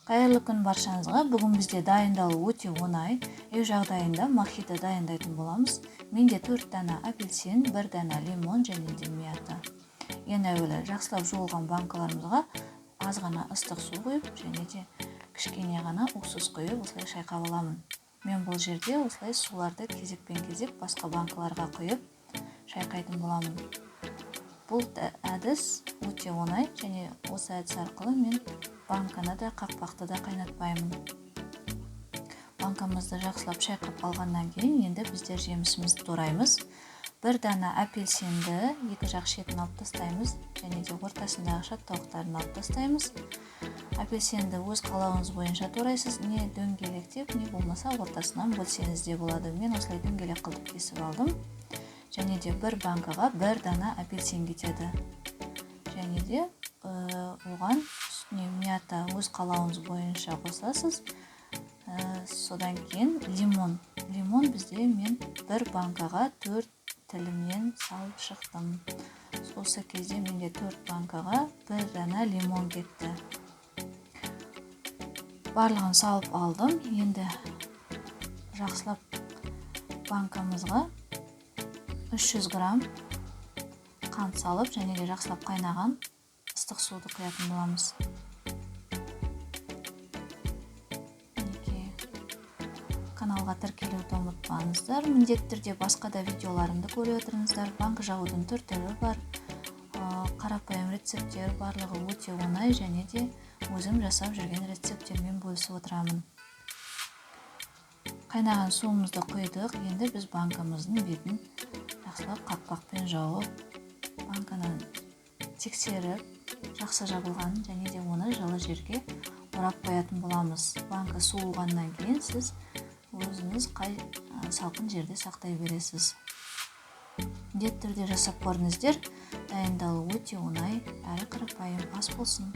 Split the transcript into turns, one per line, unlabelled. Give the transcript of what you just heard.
Қайырлы күн баршаңызға. Бүгін бізде дайындалу өте оңай. Үй жағдайында мохито дайындайтын боламыз. Менде 4 дана апельсин, 1 дана лимон және де мята. Ең әуелі жақсылап жуылған банкаларымызға аз ғана ыстық су құйып және де кішкене ғана уксус құйып, осылай шайқап аламын. Мен бұл жерде осылай суларды кезекпен кезек басқа банкаларға құйып шайқайтын боламын. Бұл әдіс өте оңай және осы әдіс арқылы мен банканы да, қақпақты да қайнатпаймын. Банкамызды жақсылап шайқап алғаннан кейін енді біздер жемісімізді тураймыз. 1 дана апельсинді екі жақ шетін алып тастаймыз және де ортасындағы шаттауықтарын алып тастаймыз. Апельсинді өз қалауыңыз бойынша турайсыз, не дөңгелектеп, не болмаса ортасынан бөлсеңіз де болады. Мен осылай дөңгелек қылып кесіп алдым. Және де бір банкаға 1 дана апельсин кетеді. Және де оған үстіне мята өз қалауыңыз бойынша қосасыз. Содан кейін лимон. Лимон бізде мен бір банкаға 4 тілімнен салып шықтым. Осы кезде менде 4 банкаға 1 дана лимон кетті. Барлығын салып алдым. Енді жақсылап банкамызға 300 грамм қант салып және де жақсылап қайнаған ыстық суды құятын боламыз. Мінекей, каналға тіркелуді ұмытпаңыздар. Міндетті түрде басқа да видеоларымды көре отырыңыздар. Банка жабудың түр-түрі бар. Қарапайым рецепттер барлығы өте оңай және де өзім жасап жүрген рецепттермен бөлісіп отырамын. Қайнаған суымызды құйдық. Енді біз банкамыздың бетін жақсылап қақпақпен жауып, банканы тексеріп, жақсы жабылғанын және де оны жылы жерге орап қоятын боламыз. Банка суығаннан кейін сіз өзіңіз қай салқын жерде сақтай бересіз. Міндетті түрде жасап көріңіздер. Дайындалу өте оңай, әрі қарапайым. Ас болсын.